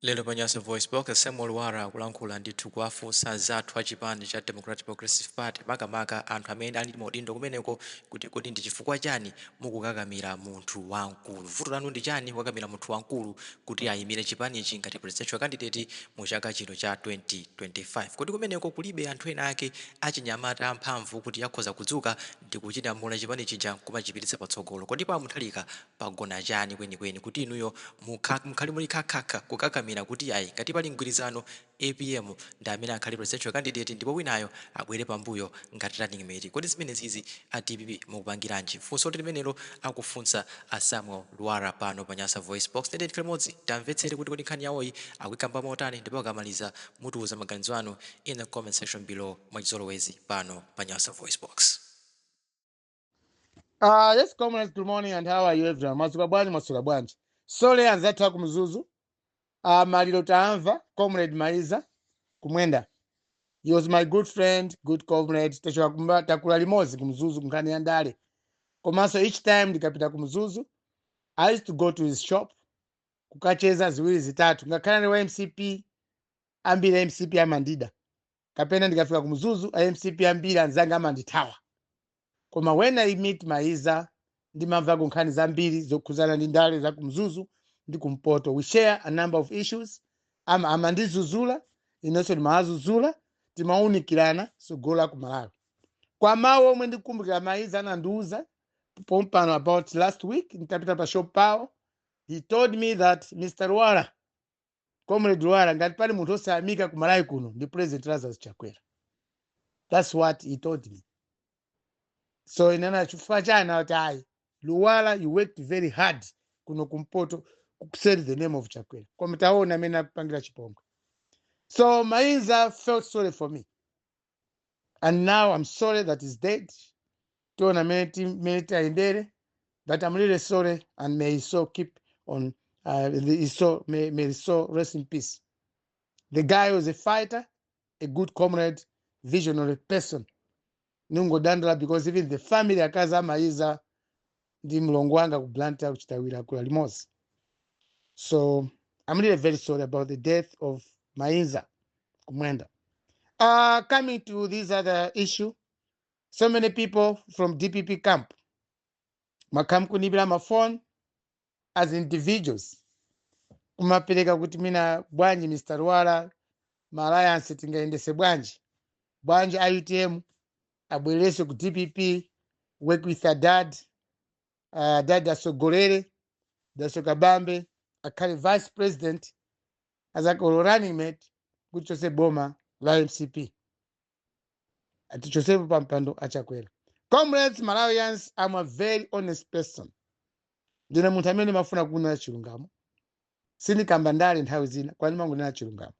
Lero pa Nyasa VoiceBox, Samuel Lwara akulankhula ndithu kuwafunsa anzathu a chipani cha Democratic Progressive Party, makamaka anthu amene ali ndi maudindo kumeneko, kuti kodi ndi chifukwa chani mukukakamira munthu wamkulu? Vuto lanu ndi chani kukakamira munthu wamkulu kuti ayimire chipanichi ngati presidential candidate mu chaka chino cha 2025? Kodi kumeneko kulibe anthu ena ake achinyamata amphamvu kuti akhoza kudzuka ndi kuchinyamula chipani chija nkumachipititsa patsogolo? Kodi pa Mutharika pagona chani kwenikweni kuti inuyo mukhale muli khakhakha kukakamira kuti ayi, ngati pali mgwirizano, APM ndi amene akhale presidential candidate ndipo winayo abwere pambuyo ngati running mate? Kodi zimenezizi a DPP mukupangiranji? Funso limenelo akufunsa a Samuel Lwara pano pa Nyasa VoiceBox. Tiyeni tikhale limodzi, tamvetsere kuti kodi nkhani yawoyi akuikamba motani, ndipo akamaliza mutiuza maganizo anu in the comment section below mwachizolowezi pano pa Nyasa VoiceBox. Yes, comrades, good morning and how are you, everyone? Mwasuka bwanji, mwasuka bwanji? Sorry, anzathu ku Mzuzu. Maliro taamva, Comrade Maiza Kumwenda. He was my good friend, good comrade. Tachoka kumba takula limodzi ku Mzuzu kunkhani ya ndale. Komanso each time ndikapita ku Mzuzu, I used to go to his shop kukacheza ziwiri zitatu. Ngakhale ndi wa MCP, ambiri MCP amandida. Kapena ndikafika ku Mzuzu, a MCP ambiri anzanga amandithawa. Koma when I meet Maiza, ndimamva nkhani zambiri zokhuzana ndi ndale za kumzuzu ndi kumpoto. We share a number of issues. Amandizuzula, inenso ndimawazuzula, timawunikirana tsogolo ku Malawi. Kwa mawu omwe ndikukumbukira Maiza anandiuza pompano about last week, nditapita pa shop pawo, he told me that, "Mr. Lwara, Comrade Lwara, ngati pali munthu osayamika ku Malawi kuno ndi President Lazarus Chakwera." That's what he told me. So inena, "Chifukwa chani?" Ati, "Ayi, Lwara, you worked very hard kuno kumpoto kusell the name of Chakwera, koma taona amene akupangira chipongwe." So Mainza felt sorry for me and now I'm sorry that he's dead. Tiona mene tayendere, but I'm really sorry and may his soul keep on his soul, may his soul rest in peace. The guy was a fighter, a good comrade, visionary person. Ningodandala because even the family, akazi amaiza ndi mlongo wanga ku Blantyre kuchitawira kula limodzi. So I'm really very sorry about the death of Mainza Kumwenda. Coming to this other issue, so many people from DPP camp makamkunibira mafoni as individuals, kumapereka kuti mina bwanji, Mr. Lwara, ma alliance tingayendese bwanji, bwanji IUTM abwerese ku DPP, work with adad, dad asogolere, Daso Kabambe akhale vice president azakolo running mate kuti chose boma la MCP, atichosepo pampando achakwera. Comrades, Malawians, I'm a very honest person. Ndine munthu amene mafuna kunena chilungamo. Sindikamba ndale nthawi zina, kwani mangonena chilungamo.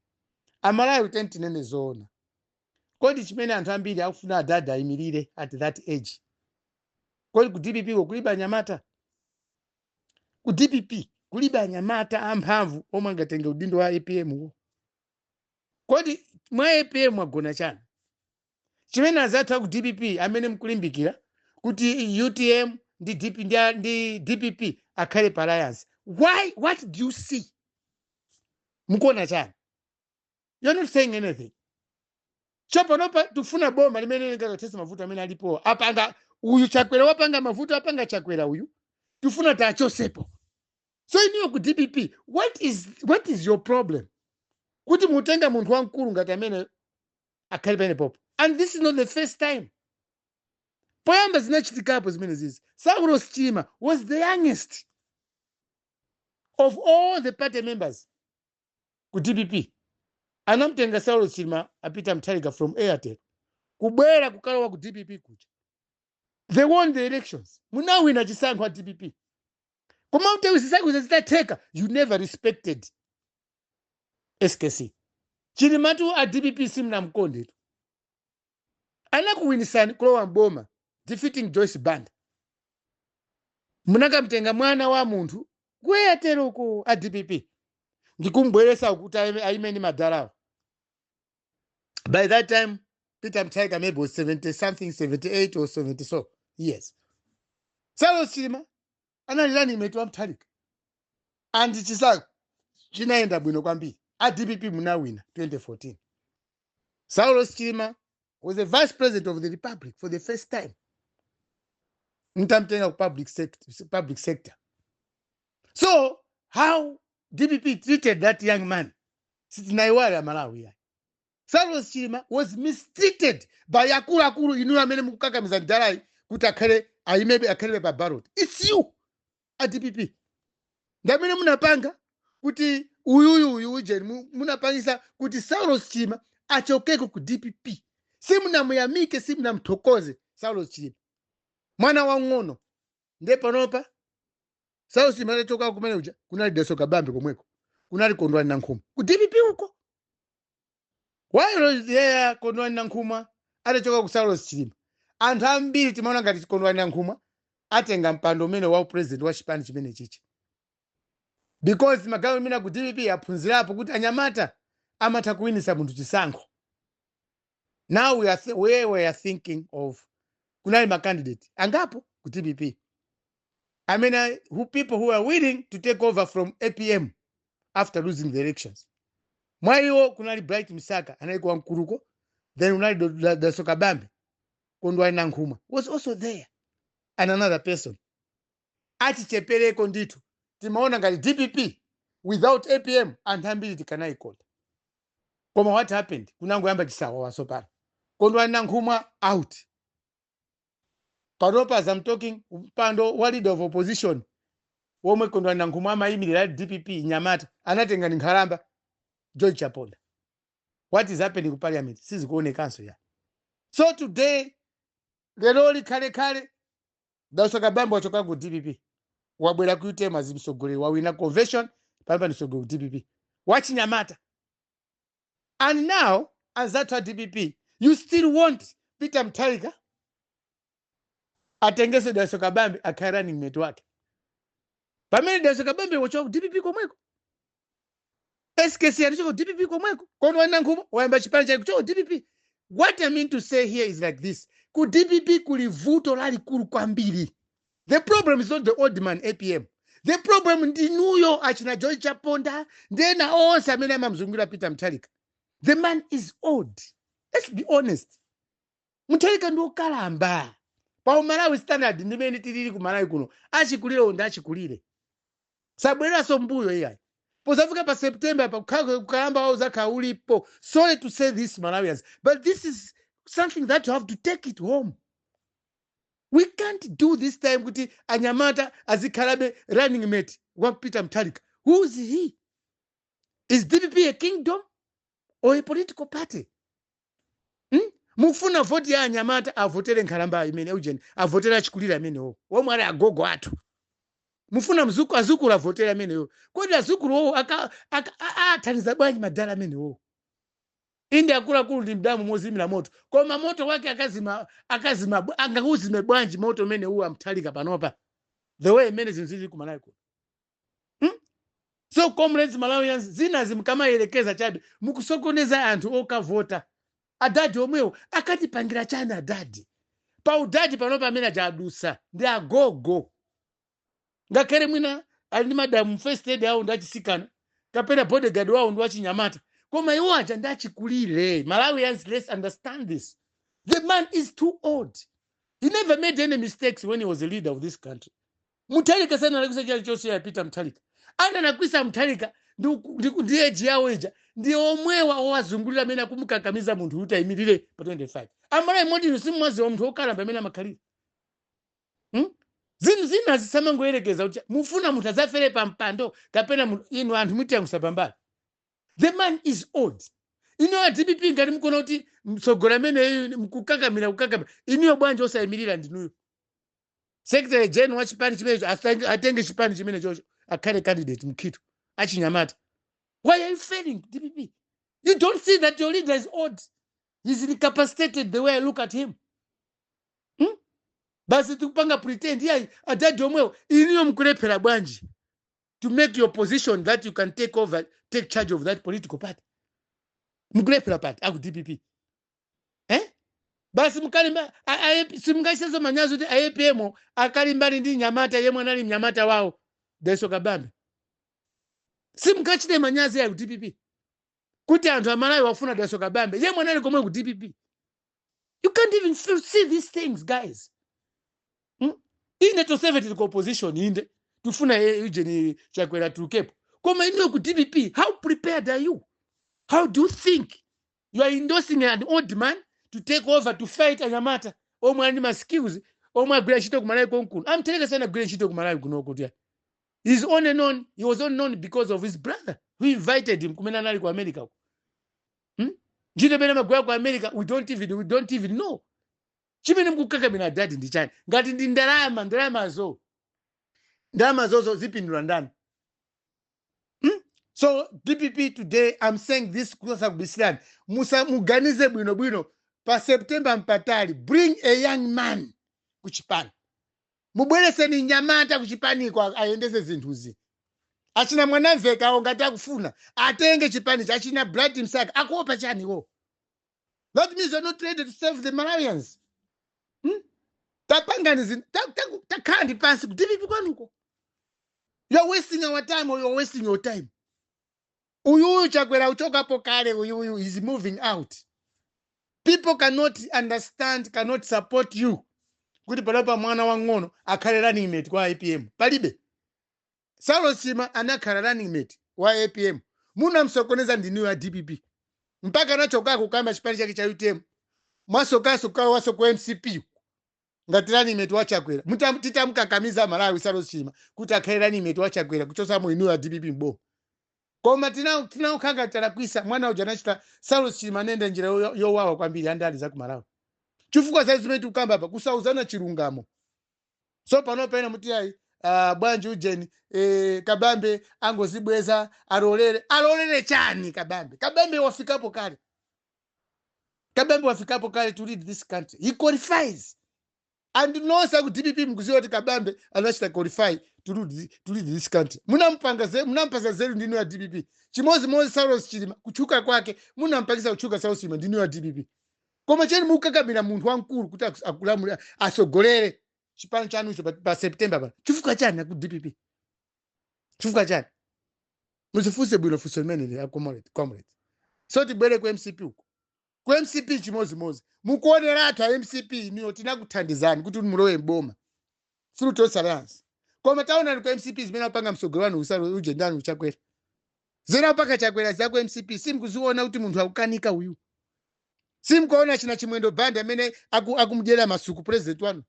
Amalawi, teni tinene zoona. Kodi chimene anthu ambiri akufuna adada ayimirire at that age, kodi ku DPP ko kulibe anyamata? Ku DPP kulibe anyamata amphamvu omwe angatenge udindo wa APM wo? Kodi mwa APM mwagona chani chimene azathu aku DPP amene mkulimbikira kuti UTM ndi, DP, ndi DPP akhale pa alliance? Why? What do you see? Mukuona chani? You're not saying anything. Chopanopa tifuna boma limene lingathetse mavuto amene alipo. Apanga uyu Chakwera, wapanga mavuto, apanga Chakwera uyu, tifuna tachosepo. So iniyo ku DPP, what is your problem kuti mutenga munthu wamkulu ngati amene akhale penepopo? And this is not the first time. Poyamba zinachitikapo zimene zizi. Saulos Chilima was the youngest of all the party members ku DPP. Anamtenga Saulos Chilima apita Mutharika from Airtel kubwera kukalowa ku DPP kuja. They won the elections, munawina chisankho a DPP, koma kuti zisankho zitatheka, you never respected SKC. Chilimatu a DPP simnamkondetu. Anakuwinisani kulowa mboma, defeating Joyce Banda. Munakamtenga mwana wa munthu ku Airtel uko a DPP ndikumbweresa kuti aime ndi madalawo. By that time Peter Mutharika maybe was 70 something, 78 or 70 so years. Saulos Chilima anali running mate wa Mutharika and chisankho Chinayenda bwino kwambiri. A DPP munawina 2014. Saulos Chilima was the vice president of the republic for the first time, mtamtenga ku public sector. So how DPP treated that young man, sitinaiwale Malawi yayi. Saulos Chilima was mistreated by akuluakulu inu amene mukukakamiza mdalayi kuti akhale, ayimebe, akhalebe pa ballot. It's you a DPP ndamene munapanga kuti uyuyu uyu ujeni munapangisa kuti Saulos Chilima achokeko ku DPP. Simunamuyamike, simunamthokoze Saulos Chilima, mwana wang'ono. Nde panopa Saulos Chilima atachoka kumene uja, kunali Dalitso Kabambe komweko, kunali Kondwani Nankhumwa ku DPP uko. While there, Kondwani Nankhumwa atachoka ku Saulos Chilima, anthu ambiri timaona ngati Kondwani Nankhumwa atenga mpando umene wa president wa chipani chimene chichi, because magawo amene ku DPP aphunzirapo kuti anyamata amatha kuwinisa munthu chisankho. Now we were thinking of, kunali ma candidate angapo ku DPP amene who people who are willing to take over from APM after losing the elections. Mwa iwo kunali Bright Msaka, anali kwa mkuluko, then kunali Dalitso Kabambe. Kondwani Nankhumwa was also there and another person achichepereko. Ndithu timaona ngati DPP without APM anthu ambiri tikanayikonda. Koma what happened? Kunangoyamba chisawawa pano. Kondwani Nankhumwa out. Panopa, as I'm talking, mpando wa leader of opposition womwe Kondwani Nankhumwa amayimirira DPP nyamata anatenga ni nkhalamba George Chaponda. What is happening ku parliament sizikuonekanso ya. So today, lero likhalekhale, Dalitso Kabambe wachoka ku DPP, wabwera ku UTM as mtsogoleri, wawina convention, panopa ndi mtsogoleri ku DPP wachinyamata. And now anzathu a DPP, you still want Peter Mutharika atengese Dalitso Kabambe akhale running mate wake, pamene Dalitso Kabambe wachoka ku DPP komweko, SKC anachoka ku DPP komweko, Kondwani Nankhumwa wayamba chipani chake kuchoka ku DPP. What I mean to say here is like this: ku DPP kuli vuto lalikulu kwambiri. The problem is not the old man APM. The problem ndinuyo achina George Chaponda ndena onse amene amamzungulira Peter Mutharika. The man is old, let's be honest. Mutharika ndi okalamba pa Malawi standard ndimene tilili ku Malawi kuno. Achikulire ndi achikulire, sabwereranso mbuyo iyayi. Pozafika pa September pa kukalamba wawo zakhala ulipo. Sorry to say this, Malawians, but this is something that you have to take it home. We can't do this time kuti anyamata azikhalabe running mate wa Peter Mutharika. Who is he? Is DPP a kingdom or a political party, Mufuna voti ya anyamata avotere nkhalamba imene ujeni, avotere achikulire amenewo omwe ali agogo athu. Mufuna mzuku, azukulu avotere amenewo. Kodi azukuluwo athandiza bwanji madala amenewo? Inde, akuluakulu ndi mdamu mozimira moto, koma moto wake akazima, akazima angauzime bwanji moto umene uwu a Mutharika panopa, the way imene zinthu zili kumalawi kuno, So comrades, Malawians, zinazi mukamayerekeza chabe mukusokoneza anthu okavota. Adadi omwewo akatipangira chani? Adadi pa udadi panopa amene ajadusa ndi agogo. Ngakhale mwina ali ndi madamu first aid awo ndi achisikana kapena bodyguard wawo ndi wachinyamata, koma iwo aja ndi achikulire. Malawians, let's understand this: the man is too old. He never made any mistakes when he was a leader of this country. Mutharika sanalakwisa chalichonse. Yapita Mutharika ananakwisa Mutharika ndi age yawo ija, ndi omwewa owazungulira amene akumukakamiza munthu kuti ayimirire pa 25. Amalawi, moti simwaziwa munthu wokalamba amene amakhalira, Zinthu zina zisamangoyerekeza kuti mufuna munthu adzafere pa mpando kapena inu anthu mutiyangusa pambali. The man is old. Inu a DPP, ngati mukuona kuti mtsogoleri ameneyu mkukakamira kukakamira, inuyo bwanji osayimirira ndinuyo? Secretary general wa chipani chimenecho atenge chipani chimene chocho, akhale candidate mkhito achinyamata. Why are you failing, DPP? You don't see that your leader is old? He's incapacitated the way I look at him, Basi tikupanga pretend iyayi adadi omwewo. Iniyo mkulephera bwanji to make your position that you can take over, take charge of that political party? Mkulephera pati aku DPP, eh? Basi mukalimba simungaisenso manyazi kuti a APM akalimbani ndi nyamata yemwe anali mnyamata wawo, Dalitso Kabambe. Simungachite manyazi ya ku DPP kuti anthu Amalawi wafuna Dalitso Kabambe, ye mwanali komwe ku DPP. You can't even see these things, guys. Ine tonsefe tili ku opposition, inde tifuna ujeni Chakwera tulukepo, koma inuyo ku DPP, how prepared are you? How do you think you are endorsing an old man to take over, to fight anyamata omwe ali ma skills, omwe agwira ntchito kumalawi konkuno? A Mutharika sanagwire ntchito kumalawi kunoko kuti he's on and on. He was only known because of his brother who invited him kumene anali ku America ku. Ntchito imene amagwira ku America, we don't even know. Chimene mukukakamira adadi ndi chani? Ngati ndi ndalama, ndalamazo, ndalama zozo zipindula ndani? So DPP today, I'm saying this kusa kubisirani, musa muganize bwinobwino. Pa September mpatali. Bring a young man kuchipani, mubwereseni nyamata kuchipaniko ayendese zinthuzi. Achina Mwanamvekawo ngati akufuna atenge chipani, achina Bright Msaka akuopa chaniwo? That means you're not ready to serve the Malawians. Tapangani takhala ndi pansi ku DPP kwanuko. You're wasting our time or you're wasting your time. Uyuyu Chakwera uchokapo kale. Uyuyu is moving out. People cannot understand, cannot support you kuti panopa mwana wang'ono akhale running mate kwa APM. Palibe. Saulos Chilima anakhala running mate wa APM, munamsokoneza ndiniyo ya DPP mpaka anachokako kukamba chipani chake cha UTM. Mwasokanso kukawaso ku MCP ngati running mate wa Chakwera. Titamukakamiza Malawi Saulos Chilima kuti akhale running mate wa Chakwera kuchosamo inuyo ya DPP mboma, koma tinaukhanga talakwisa. Mwana uja anachita, Saulos Chilima anenda njira yowawa kwambiri andali za ku Malawi chifukwa za zimene tikukamba apa, kusauzana chilungamo. So pano pena muti ayi, bwanji ujeni Kabambe angozibweza, alolere. Alolere chani Kabambe? Kabambe wafikapo kale. Kabambe wafikapo kale to lead this country. He qualifies, and nonse aku DPP mkuziwa kuti Kabambe anachita qualify to lead this country. Munampasa zeru ndinu ya DPP. Chimozimozi Saulos Chilima, kutchuka kwake munampangisa kutchuka Saulos Chilima ndinu ya DPP. Koma cheni mukukakamira munthu wamkulu kuti akulamulira, asogolere chipani chanucho pa September pa chifukwa chani aku DPP? Chifukwa chani? Muzifunse bwino funso limeneli, comrade, comrade. So tibwere ku MCP uko. Ku MCP chimozimozi, mukuoneratu a MCP niyo tinakuthandizani kuti mulowe mboma through Tonse Alliance, koma taonani ku MCP zimene apanga msogolo wanu usalo uje ndani, uChakwera. Zimene apanga Chakwera za ku MCP, simkuziona kuti munthu akukanika uyu? Simkuona china Chimwendo Banda amene akumudyera masuku president wanu?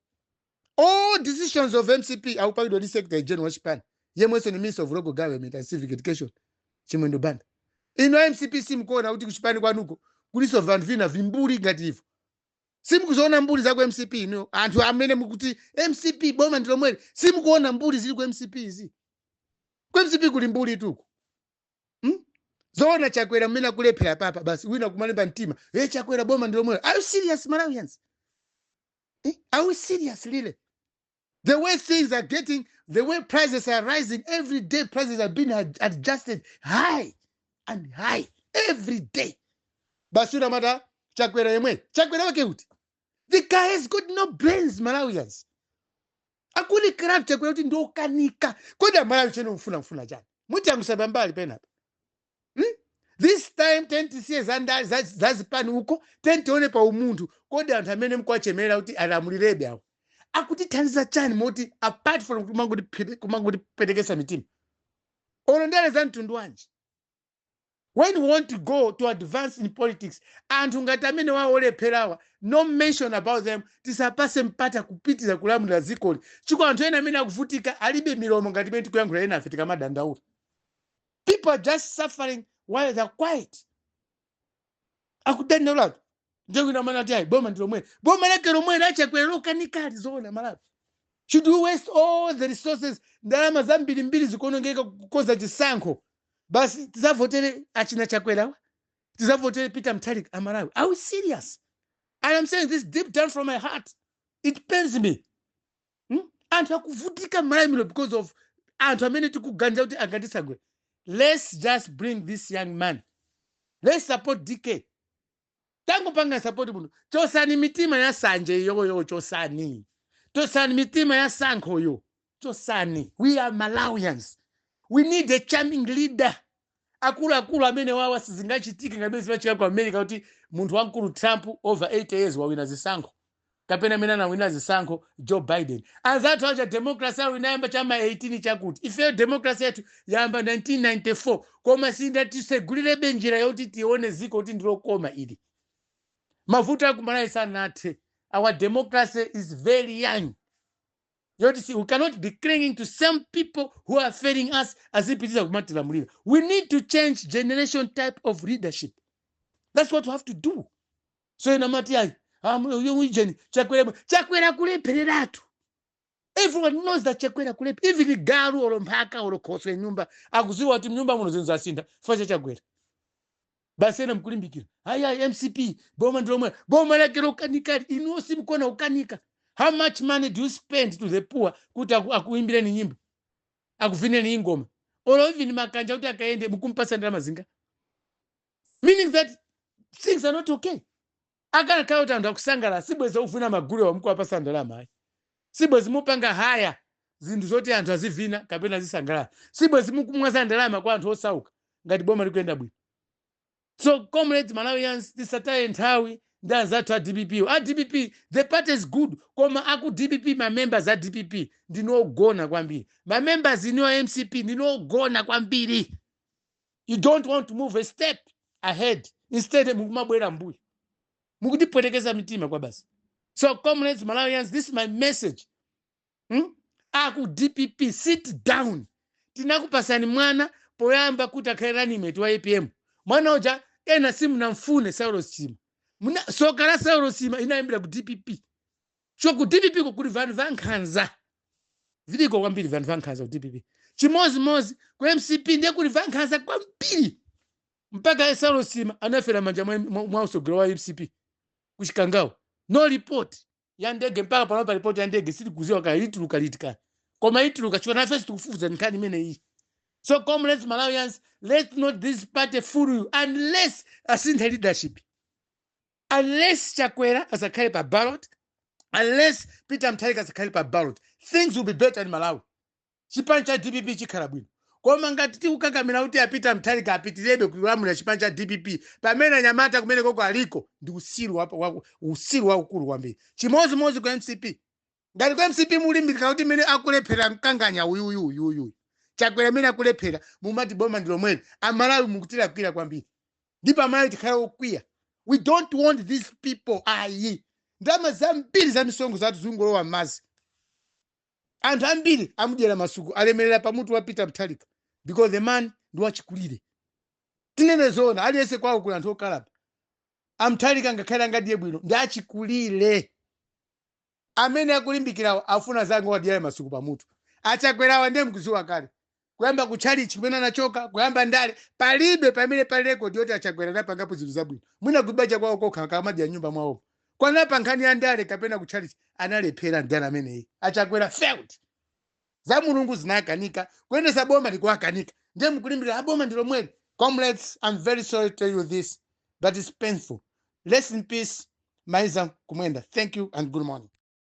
All decisions of MCP akupangidwa ndi secretary general wa chipani, yemwenso ni Minister of Local Government and Civic Education, Chimwendo Banda. Ino MCP, simkuona kuti kuchipani kwanuko kuliso vanthu vina vimbuli ngati ivo? Simukuziona mbuli za ku MCP ino? Anthu amene mukuti MCP boma ndi lomweli, simukuona mbuli zili ku MCP izi? Ku MCP kuli mbuli tuku, Zoona Chakwera mmene akulephera papa, basi wina kumalemba mtima, "Hey, Chakwera boma ndi lomweli." Are you serious, Malawians? Eh? Are we serious, really? The way things are getting, the way prices are rising every day, prices are being adjusted high and high every day, basi unamata Chakwera yemwe, Chakwera wake kuti the guy has got no brains. Malawians, akunikira Chakwera kuti ndokanika. Kodi Amalawi chene mfuna mfuna chani? Muti pambali penapa, This time tentisiye zazipani uko, tentione pa umunthu. Kodi anthu amene mkwachemera kuti alamulirebe awo akutithandiza chani, moti apart from kumangotipwetekesa mitima? Ono ndale za mtundu wanji? When we want to go to advance in politics, anthu ngati amene waolepherawa, no mention about them, tisapase mpata kupitira kulamulira dzikoli, chiko anthu ena amene akuvutika alibe milomo ngati imene tikuyankhula ena afe tikamadandaula. People are just suffering while they're quiet. Akudandaulatu ndiye mana ati ayi, boma ndi lomwe, boma lake lomwe laChakwera lokanikali. Zoona, Malawi, should we waste all the resources, ndalama zambirimbiri zikuonongeka kukoza chisankho, basi tizavotere achina Chakwerawa, tizavotere Peter Mutharika? Amalawi, are we serious? And I'm saying this deep down from my heart, it pains me, Anthu akuvutika m'Malawi because of anthu amene tikuganiza kuti angatisagwe. Let's just bring this young man. Let's support DK. Tangopanga support muno. Chosani mitima ya sanje iyoyo, chosani, chosani mitima ya sankhoyo, chosani. We are Malawians. We need a charming leader. Akuluakulu amene wawa sizingachitike ngamene zimachitika ku America, kuti munthu wamkulu Trump over 8 years wawina zisankho, kapena amene anawina zisankho Joe Biden. Anzathu acha democracy awo inayamba chama 18 chakuti, ifeyo democracy yathu yayamba 1994, koma sindatisegulirebe njira yoti tione ziko kuti ndilokoma ili. Mavuto akumalawi sanathe. Our democracy is very young yoti see, we cannot be clinging to some people who are failing us azipitiza kumatilamulira. We need to change generation type of leadership. That's what we have to do. So ena mati ayi, ujeni Chakwera, Chakwera kulephereratu. Everyone knows that Chakwera kulepha. Even galu olo mphaka olo khoswe nyumba akuziwa kuti mnyumba muno zinthu zasintha chifukwa cha Chakwera. Basi, ena mkulimbikira hayi hayi, MCP boma ndilomwe, boma lake lokanikali. Inuwo simkuona kukanika? How much money do you spend to the poor kuti akuimbireni nyimbo, akuvinireni ingoma, or even makanja kuti akaende, mukumpasa ndalama zinga? Meaning that things are not okay. Akanakhala kuti anthu akusangalala, sibweza ufuna magulu wamukuwapasa ndalama ayi, sibwezi mupanga haya zinthu zoti anthu azivina kapena azisangalala, sibwezi mukumwaza ndalama kwa anthu osauka ngati boma likuyenda bwino. So comrades, Malawians, tisataye nthawi ndi anzathu a DPP. A DPP, the party is good, koma aku DPP, ma members a DPP ndinogona kwambiri. Ma members inu a MCP ndinogona kwambiri. You don't want to move a step ahead, instead mukumabwera mbuyo, mukutipwetekeza mitima kwa basi. So comrades, Malawians, this is my message, Aku DPP, sit down. Tinakupasani mwana poyamba kuti akhale running mate wa APM. Mwana uja ena simunamfune, Saulos Chilima. Soka la Saulos Chilima inayambira ku DPP. So ku DPP ko kuli vanhu vankhanza, viliko kwambiri vanhu vankhanza ku DPP. Chimozimozi ku MCP ndiye kuli vankhanza kwambiri, mpaka Saulos Chilima anafera manja mwa usogolo wa MCP kuchikangawo. No report ya ndege mpaka panopa. Report ya ndege sitikuziwa kaya ituluka liti kaya, koma ituluka chifukwa nafe sitikufufuza nkhani imene iyi. So comrades, Malawians, let not this party fool you unless asinthe leadership, unless Chakwera asakhale pa ballot, unless Peter Mutharika asakhale pa ballot, things will be better in Malawi. Chipani cha DPP chikhala bwino. Koma ngati tikukakamira kuti apita Mutharika apitirebe kulamulira chipani cha DPP pamene anyamata kumene koko aliko, ndi usiru usiru waukulu kwambiri. Chimozimozi ku MCP. Ngati ku MCP mulimbikira kuti mene akulephera mkanganya uyuyu uyuyu Chakwera, amene akulephera, mumati boma ndi lomweli, Amalawi mukutilakwira kwambiri, ndipo Amalawi tikhala okwiya. We don't want these people ayi. Ndalama zambiri za misonkho zathu zingolowa m'madzi. Anthu ambiri amudyera masuku, alemerera pamutu wa Peter Mutharika, because the man ndi wachikulire. Tinene zoona, aliyense kwawo kuli anthu okalamba. Amutharika ngakhale angadiye bwino, ndi achikulire. Amene akulimbikirawo afuna zange wadyera masuku pamutu. Achakwerawa ndiye mkuziwa kale, kuyamba kutchalichi kumene anachoka, kuyamba ndale, palibe pamene pali record yoti Achakwera anapangapo zinthu zabwino. Mwina kubacha kwawo kokha kamadya nyumba mwawo kwanapa. Nkhani ya ndale kapena kutchalichi analephera ndale ameneyi. Achakwera failed. Za Mulungu zinakanika, kuyendesa boma likuwakanika, ndiye mukulimbikira aboma ndi lomweli. Comrades, I'm very sorry to tell you this, but it's painful. Rest in peace, Maiza Kumwenda. Thank you and good morning.